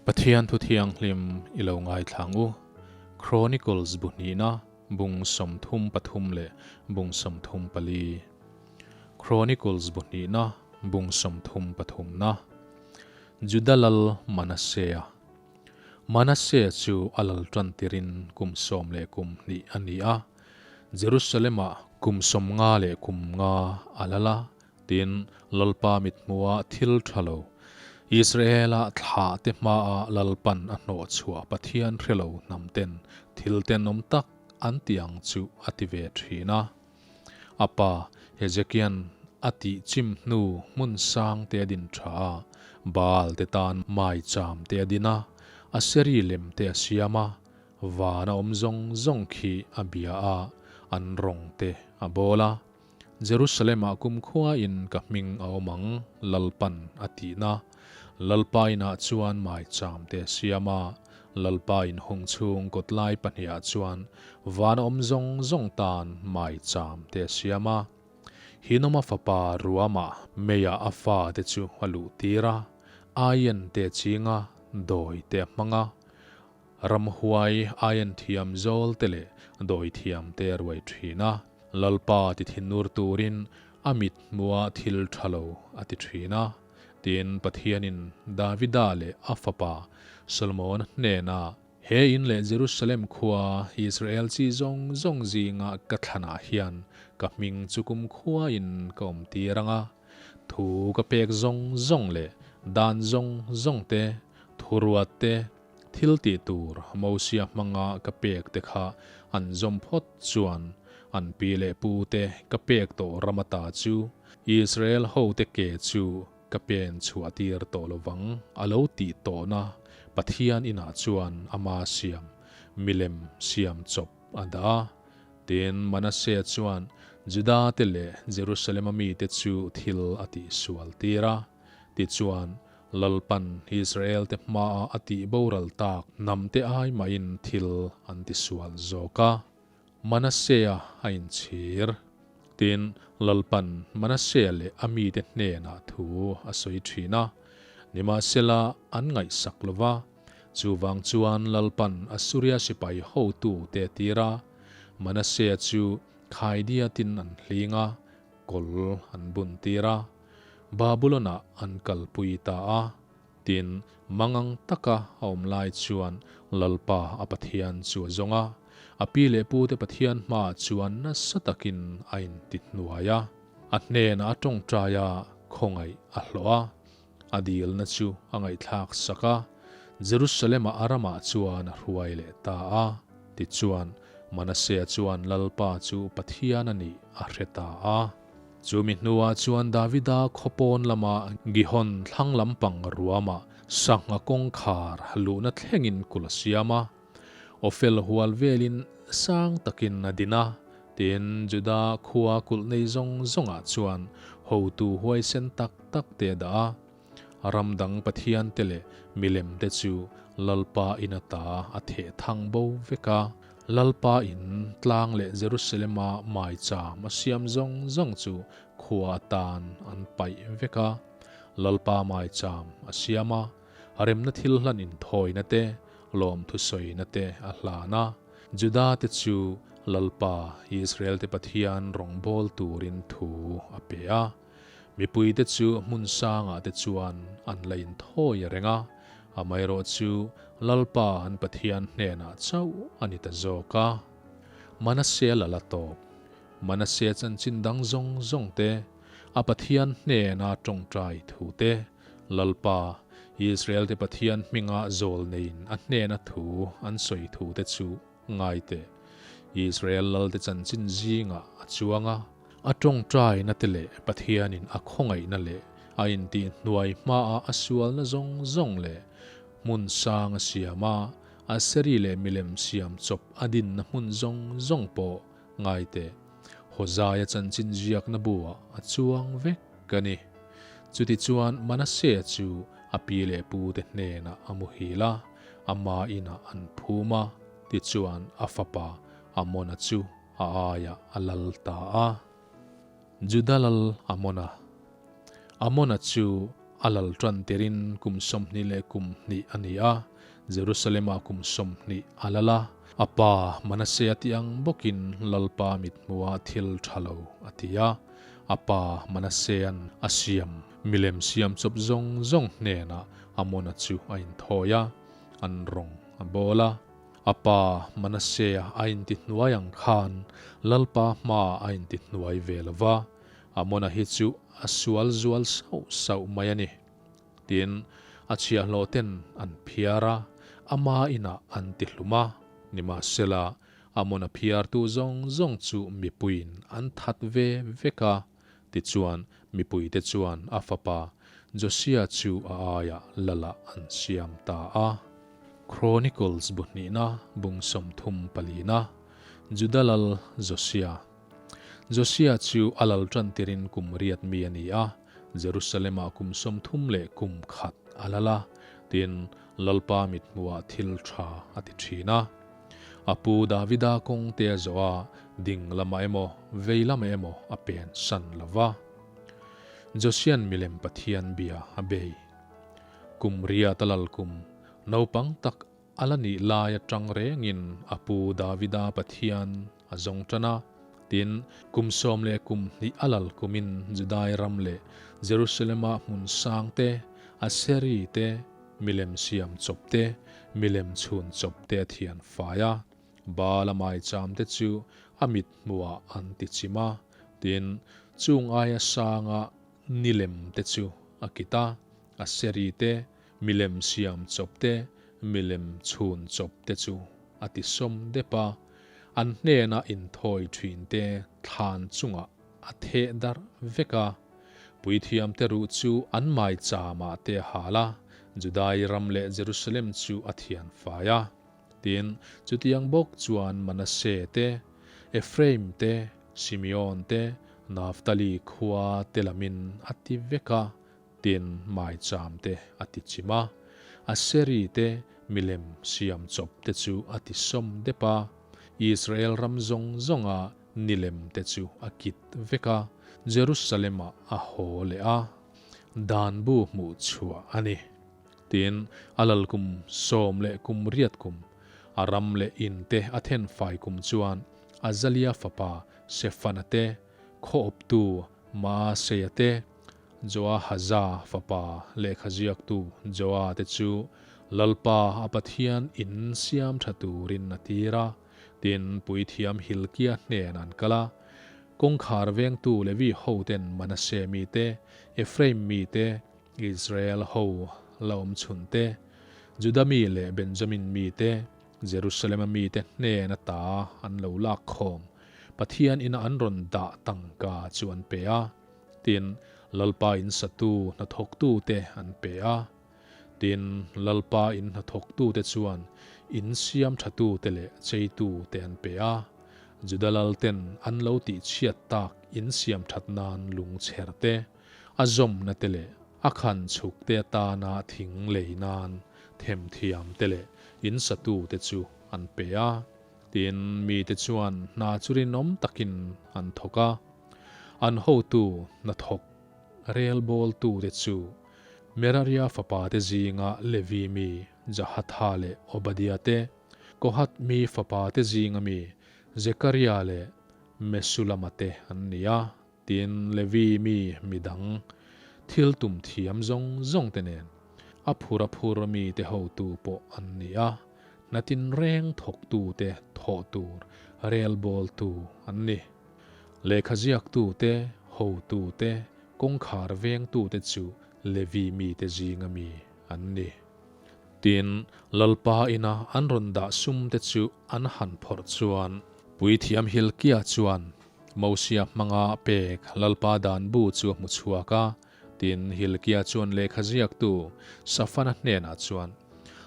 Pathian thu thianghlim i lo ngaithlang u. Chronicles bu hnihna, bung 33 leh bung 34. Chronicles bu hnihna, bung 33 na. Juda lal Manasea. Manasea chu a lal tan tirin kum 12 a ni a. Jerusalem-ah kum 53 a lal a. Tin, Lalpa mithmuha thil tha lo, Israela thlah te hmaa Lalpan a hnawh chhuah Pathian hre lo hnam ten thil tenawm tak an ti ang chu a ti ve thin a. A pa Hezekia'n a tih chim hnu hmun sang te a din tha a, Baal te tan maicham te a din a, Aseri lem te a siam a, van a awm zawng zawng khi a bia a, an rawng te a bawl a. Jerusalem-ah kumkhua in ka hming a awm ang, Lalpan a tihna. Lalpa inah chuan maicham te a siam a, Lalpa in hung chhung kawtlai pahnihah chuan van awm zawng zawng tan maicham te a siam a. Hinoma fapa Ruama meiah a fate chu a luh tir a, aien te a ching a, dawi te a hmang a. Ramhuai aien thiam zawl te leh dawi thiam te a ruai thin a. Lalpa ti thinur turin a mit hmuha thil tha lo a ti thin a. Tin, Pathianin Davida leh a fapa Solomona hnenah, He in leh Jerusalem khua Israel chi zawng zawng zinga ka thlanah hian ka hming chu kumkhuain ka awm tir ang a, thu ka pek zawng zawng leh dan zawng zawng te, thuruat te, Thil tih tur Mosia hmanga ka pek te kha an zawm phawt chuan an pi leh pu te ka pek tawh ram ata chu Israel ho te ke chu ka pen chhuah tir tawh lovang a lo tih tawhna Pathian inah chuan ama siam milem siam chawp a dah a. Tin, Manasseh chuan Juda te leh Jerusalem-a mite chu thil a tihsual tir a. Tichuan, Lalpan Israel-te hmaah a tih boral tak hnamte ai mahin thil an tisual zawk a, Manasseh-a a inchhir. Tin, Lalpan Manasseh leh a mite hnenah thu a sawi thin a, nimahsela an ngaihsak lo va. Chuvang chuan Lalpan Assuria sipai hotute a tir a, Manasseh-a chu khaidiatin an hling a, kawl an buntir a. Babulon-ah an kalpui ta a. Tin, mangang taka a awm lai chuan Lalpa a Pathian chu a zawng a, a pi leh pute Pathian hmaah chuan nasa takin a intihnuai a. A hnenah a tawngtai a, khawngaih a hlawh a, a dilna chu a ngaihthlak sak a, Jerusalem-a a ramah chuan a hruai leh ta a. Tichuan, Manasea chuan Lalpa chu Pathian a nih a hre ta a. Chu mi hnuah chuan Davida khaw pawn lama Gihon thlang lampang ruamah sangha kawngkhar luhna thlengin kulh a siam a. Ophel hual velin sang takin a din a, tin Juda khua kulh nei zawng zawngah chuan hotu huaisen tak tak te a dah a. Ram dang pathiante leh milemte chu Lalpa in ata a theh thang bo vek a. Lalpa in tlang leh Jerusalem-a maicham a siam zawng zawng chu khua atan an paih vek a. Lalpa maicham a siam a, remna thil hlan inthawina te, lawmthu sawina te a hlan a. Juda-te chu Lalpa, Israel-te Pathian rawngbâwl tûrin thu a pe a. Mipuite chu hmun sangah te chuan an la inthawi reng a, amaherawhchu Lalpa an Pathian hnenah chauh a ni ta zawk a. Manasea lal a tawp. Manasea chanchin dang zawng zawng te, a Pathian hnena tawngtai thu te, Lalpa, Israel-te Pathian hminga zawl neiin a hnena thu an sawi thu te chu ngai teh. Israel lalte chanchin zingah a chuang a. A tawngtaina te leh Pathianin a khawngaihna leh a intihhnuai hmaah a sualna zawng zawng leh hmun sang a siam a, Aseri leh milem siam chawp a dinna hmun zawng zawng pawh ngai teh. Hosea chanchin ziakna buah a chuang vek a ni. Chutichuan Manasea chu a pi leh pute hnenah a muhil a, ama inah an phum a, tichuan a fapa Amona chu a aiah a lal ta a. Juda lal Amona. Amona chu a lal tan tirin kum 20 leh kum hnih a ni a, Jerusalem-ah kum 20 a lal a. A pa Manasea tih ang bawkin Lalpa mithmuha thil tha lo a ti a, a pa Manasea'n a siam milem siam chawp zawng zawng hnenah Amona chu a inthawi a, an rawng a bawl a. A pa Manasea a intihnuai ang khan Lalpa hmaah a intihnuai ve lo va, Amona hi chu a sual zual sauh sauh mai a ni. Tin, a chhiahhlawh ten an phiar a, ama inah an ti hlum a. Nimahsela, Amona phiartu zawng zawng chu mipuiin an that ve vek a. Tichuan, mipuite chuan a fapa Josia chu a aiah lalah an siam ta a. Chronicles bu hnihna bung 30 palina, Juda lal Josia. Josia chu a lal tan tirin kum riat mi a ni a, Jerusalem-ah kum 30 leh kum khat a lal a, tin, Lalpa mithmuhah thil tha a ti thin a. A pu Davida kawng te a zawh a, ding lamah emaw, vei lamah emaw a pen san lo va. Josia'n milem Pathian bia a bei. Kum riat a lal kum, naupang tak A la nih lai atang rengin a pu Davida Pathian a zawng tan a, tin, kum sawm leh kum hnih a lal kumin Judai ram leh Jerusalem-ah hmun sang te, Aseri te, milem siam chawp te, milem chhun chawp te a thian fai a. Baal-a maicham te chu a mit hmuhah an ti chim a, tin, chung aia sanga nilem te chu a kit a, Aseri te, Milem siam chawp te, milem chhun chawp te chu a ti sawm dep a, an hnena inthawi thin te thlan chungah a theh darh vek a. Puithiam te ruh chu an maicham-ah te a hal a, Judai ram leh Jerusalem chu a thian fai a. Tin, chutiang bawk chuan Manasseh te, Ephraim te, Simeon te, Naphtali khua te lamin a ti vek a. Tin, maicham te a ti chim a, Aseri te milem siam chawp te chu a ti sawm dep a, Israel ram zawng zawnga nilem te chu a kit vek a, Jerusalem-ah a haw leh a, dan bu hmuh chhuah a ni. Tin, a lal kum sawm leh kum riat kum, a ram leh in te a then fai kum chuan Azalia fapa Sefana te, khaw awptu Maaseia te, Joahaza fapa lehkha ziaktu Joa te chu Lalpa a Pathian in siam tha turin a tir a, tin puithiam Hilkia hnen an kal a. Kawngkhar vengtu Levi hoten Manasseh mite, Ephraim mite, Israel ho la awm chhun te, Juda mi leh Benjamin mite, Jerusalem-a mite hnen ata an lo lak khawm Pathian ina an rawn dah tangka chu an pe a. Tin, Lalpa in satu hnathawktute an pe a. Tin, Lalpa in hnathawktute chuan in siam thatute leh cheitute an pe a. Juda lalten an lo tihchhiat tak in siam that nan lungchher te, a zawmna te leh a khan chhuk te atana thing lei nan themthiam te leh in satute chu an pe a. Tin, mite chuan hna chu rinawm takin an thawk a. An hotu hnathawk relbawltute chu Meraria fapate zinga Levi mi Jahatha leh Obadia te, Kohath mi fapate zinga mi Zekaria leh Mesulama te an ni a, tin Levi mi midang thil tum thiam zawng zawngte nen a phur a phur mite hotu pawh an ni a, hna tinreng thawktute thawh tur relbawltu an ni. Lehkha ziaktute, hotute, kawngkhar vengtute chu Levi mite zinga mi an ni. Tin, Lalpa ina an rawn dah sumte chu an han phawrh chuan, Puithiam Hilkia chuan Mosia hmanga pek Lalpa dan bu chu a hmu chhuak a. Tin, Hilkia chuan lehkha ziaktu Safana hnenah chuan,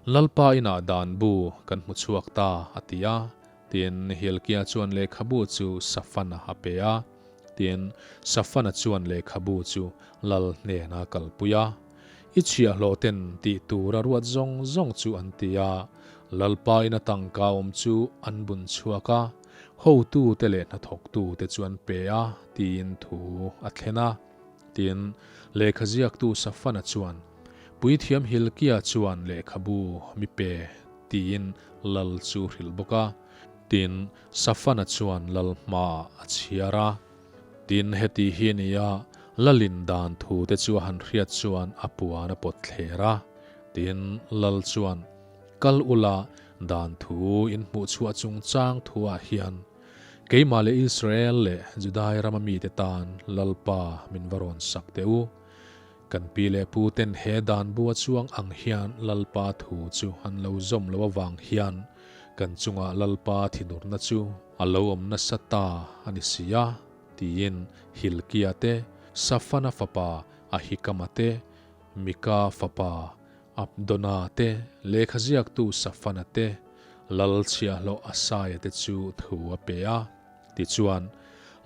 Lalpa inah dan bu kan hmu chhuak ta, a ti a. Tin, Hilkia chuan lehkhabu chu Safana a pe a. Tin, Safana chuan lehkhabu chu lal hnena kalpui a. I chhiahhlawhten tih tura ruat zawng zawng chu an ti a. Lalpa ina tangka awm chu an bun chhuak a, hotute leh hnathawktute chu an pe a, tiin thu a thlen a. Tin, lehkha ziaktu Safana chuan, Puithiam Hilkia chuan lehkhabu mi pe, tiin lal chu hrilh bawk a. Tin, Safana chuan lal hmaah a chhiar a. Tin, heti hi a ni a, lalin dan thu te chu a han hriat chuan a puan a pawt thler a. Tin, lal chuan, Kal ula, dan thu in hmuh chhuah chungchang thuah hian keimah leh Israel leh Judai rama mite tan Lalpa min va rawn sak teh u. Kan pi leh pu ten he dan bua chuang ang hian Lalpa thu chu an lo zawm lo avang hian kan chungah Lalpa thinurna chu a lo awm nasa ta a ni si a, tiin Hilkia te, Safana fapa Ahikama te, Mika fapa Abdona te, lehkha ziaktu Safana te, lal chhiahhlawh Asaia te chu thu a pe a. Tichuan,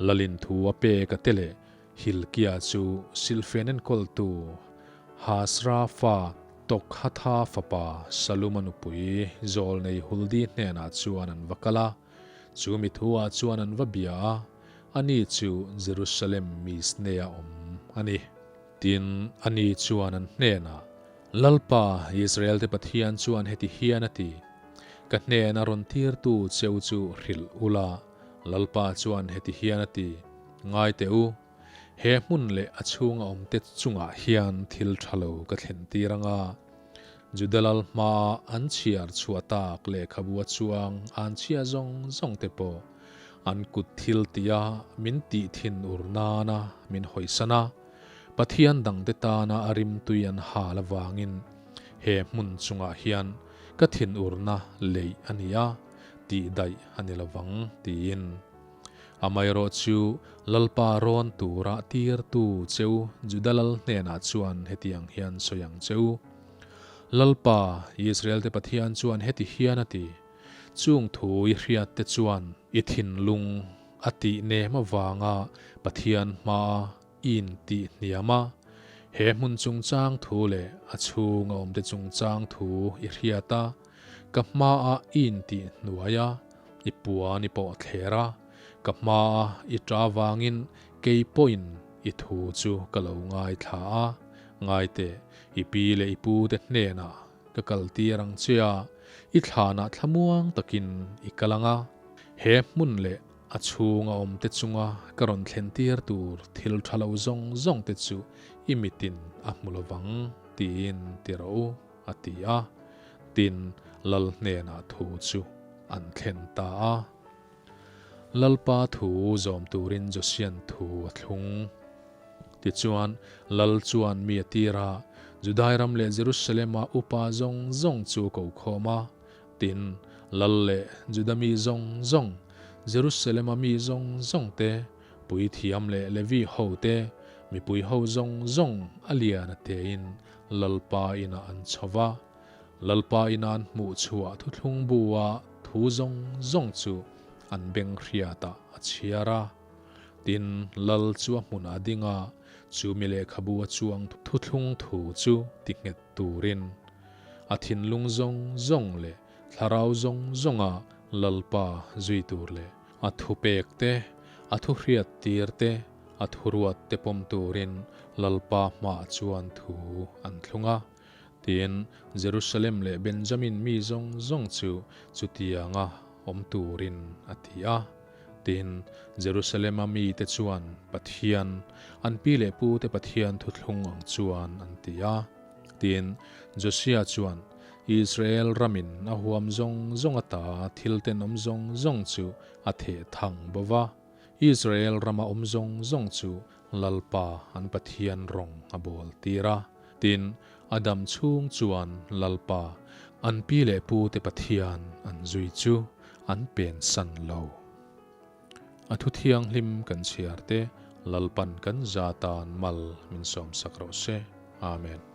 lalin thu a pek a te leh Hilkia chu silhfen enkawltu Hasra fa Tokhatha fapa Saluma nupui Zawlnei Huldi hnenah chuan an va kal a. Chu mi thuah chuan an va bia a, ani chu Jerusalem Misnea awm a ni. Tin, ani chuan an hnenah, Lalpa, Israel-te Pathian chuan heti hian a ti, Ka hnena rawn tirtu cheu chu hrilh ula, Lalpa chuan heti hian a ti, Ngai teh u, he hmun leh a chhunga awmte chungah hian thil tha lo ka thlen tir ang a. Juda lal hmaa an chhiar chhuah tak lehkhabu a chuang an chhia zawng zawng te pawh an kut thil tia min tih thin ur nana min hawisan a, Pathian dangte tana a rimtui an hal avangin he hmun chungah hian ka thinurna leih a ni a, tih daih a ni lovang tiin. Amaherawh chu Lalpa rawn tura tirtu cheu Juda lal hnenah chuan hetiang hian sawi ang cheu. Lalpa, Israel-te Pathian chuan heti hian a ti, Chung thu i hriatte chuan i thinlung a tih nem avanga Pathian hmaa i intih hniam a, he hmun chungchang thu leh a chhunga awmte chungchang thu i hriat a, ka hmaah i intih hnuai a, i puan i pawh thler a, ka hmaa i ṭa vangin kei pawhin i thu chu ka lo ngaithla a, ngaiteh, i pi leh i pu te hnenah ka kal tir ang che a, i thlanah thlamuang takin i kal ang a, he hmun leh a chhunga awmte chunga ka rawn thlen tir tur thil ṭha lo zawng zawng te chu i mitin a hmu lovang, tiin ti rawh u. A ti a, tin, lal hnenah thu chu an thlen ta a. Lalpa thu zawm turin Josian thu a thlung. Tichuan, lal chuan mi a tir a, Judai ram leh Jerusalema upa zawng zawng chu ko khawm a. Tin, lal leh Juda mi zawng zawng, Jerusalema mi zawng zawng te, puithiam leh Levi ho te, mipui ho zawng zawng a lian a tein Lalpa inah an chho va, Lalpa ina an hmuh chhuah thuthlung bua thu zawng zawng chu an beng hriatah a chhiar a. Tin, Lal chu a hmunah a ding a, chu mi lehkhabu a chuang thuthlung thu chu ti nghet turin a thinlung zawng zawng leh thlarau zawng zawnga Lalpa zui tur leh a thupek te, a thuhriat tir te, A thuruat te pawm turin Lalpa hmaah chuan thu an thlung a. Tin, Jerusalem leh Benjamin mi zawng zawng chu chutianga awm turin a ti a. Tin, Jerusalema mite chuan Pathian, an pi leh pute Pathian thuthlung ang chuan an ti a. Tin, Josia chuan Israel ramin a huam zawng zawng ata thil tenawm zawng zawng chu a theh thang bo va. Israel rama awm zawng zawng chu Lalpa an Pathian rawng a bawl tir a. Tin, a dam chhung chuan Lalpa an pi leh pute Pathian an zui chu an pensan lo. A thu thianghlim kan chhiar te Lalpan kan za tan mal min sawmsak rawh se. Amen.